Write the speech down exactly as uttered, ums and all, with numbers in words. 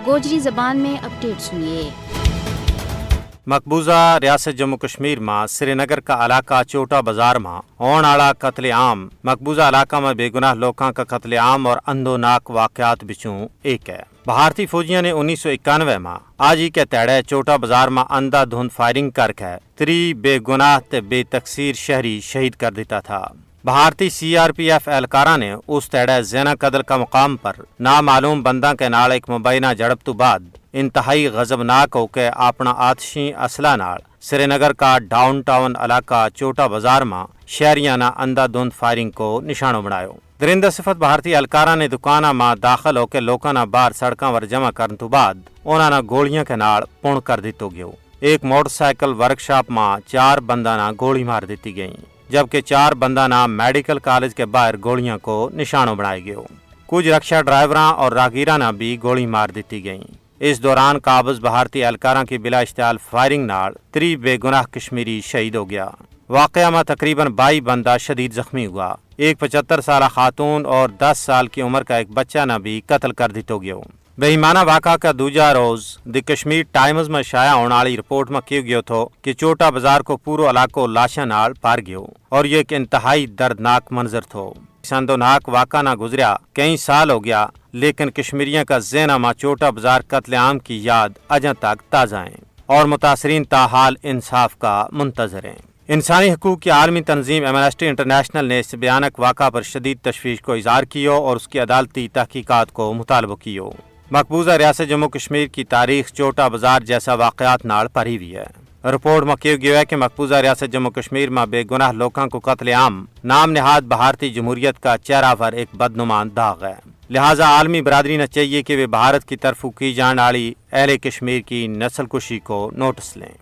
گوجری زبان میں اپڈیٹ سنیے۔ مقبوضہ ریاست جموں کشمیر ما سری نگر کا علاقہ چوٹا بازار ما ہون آڑا قتل عام۔ مقبوضہ علاقہ ما بے گناہ لوکاں کا قتل عام اور اندھو ناک واقعات بچوں ایک ہے۔ بھارتی فوجیاں نے انیس سو اکانوے ما آج ہی کے تیڑے چوٹا بازار ما اندھا دھند فائرنگ کر کے تری بے گناہ تے بے تقصیر شہری شہید کر دیتا تھا۔ بھارتی سی آر پی ایف اہلکاراں نے اس تیڑے زینا قدل کا مقام پر نامعلوم بنداں کے نال ایک مبینہ جھڑپ تو بعد انتہائی غضبناک ہو کے اپنا آتشی اسلحہ نال سری نگر کا ڈاؤن ٹاؤن علاقہ چوٹا بازار ما شہریاں نا اندھا دھند فائرنگ کو نشانو بنایو۔ درندہ صفت بھارتی اہلکاراں نے دکاناں ما داخل ہو کے لوکاں نا باہر سڑکاں ور جمع کرن تو بعد انہاں نا گولیاں کے نال پن کر دتو گیو۔ ایک موٹر سائیکل ورک شاپ ما چار بنداں نا گولی مار دتی گئی، جبکہ چار بنداں نا میڈیکل کالج کے باہر گولیاں کو نشانو بنایا گیو۔ کچھ رکشا ڈرائیوراں اور راہگیراں نا بھی گولی مار دتی گئی۔ اس دوران قابض بھارتی اہلکاراں کی بلا اشتعال فائرنگ نال تری بے گناہ کشمیری شہید ہو گیا۔ واقعہ ما تقریبا بائی بندہ شدید زخمی ہوا۔ ایک پچہتر سالہ خاتون اور دس سال کی عمر کا ایک بچہ نا بھی قتل کر دتو گیو۔ بے ایمانہ واقعہ کا دوجا روز دی کشمیر ٹائمز ما شائع ہون آلی رپورٹ ما کہیو گیو تھو کہ چوٹا بازار کو پورو علاقو لاشاں نال پار گیو اور یہ ایک انتہائی دردناک منظر تھو۔ سندو ناک واقعہ نا گزریا کئی سال ہو گیا، لیکن کشمیریاں کا ذہناں ما چوٹا بازار قتل عام کی یاد اجاں تک تازہ ہیں اور متاثرین تاحال انصاف کا منتظر ہیں۔ انسانی حقوق کی عالمی تنظیم ایمنسٹی انٹرنیشنل نے اس بیانک واقعہ پر شدید تشویش کو اظہار کیو اور اس کی عدالتی تحقیقات کو مطالبو کیو۔ مقبوضہ ریاست جموں کشمیر کی تاریخ چوٹا بازار جیسا واقعات نال پری ہوئی ہے۔ رپورٹ ما کہیو گیو ہے کہ مقبوضہ ریاست جموں کشمیر ما بے گناہ لوکاں کو قتل عام نام نہاد بھارتی جمہوریت کا چہرہ پر ایک بدنما داغ ہے، لہذا عالمی برادری نا چاہیے کہ وہ بھارت کی طرفو کی جان آلی اہل کشمیر کی نسل کشی کو نوٹس لیں۔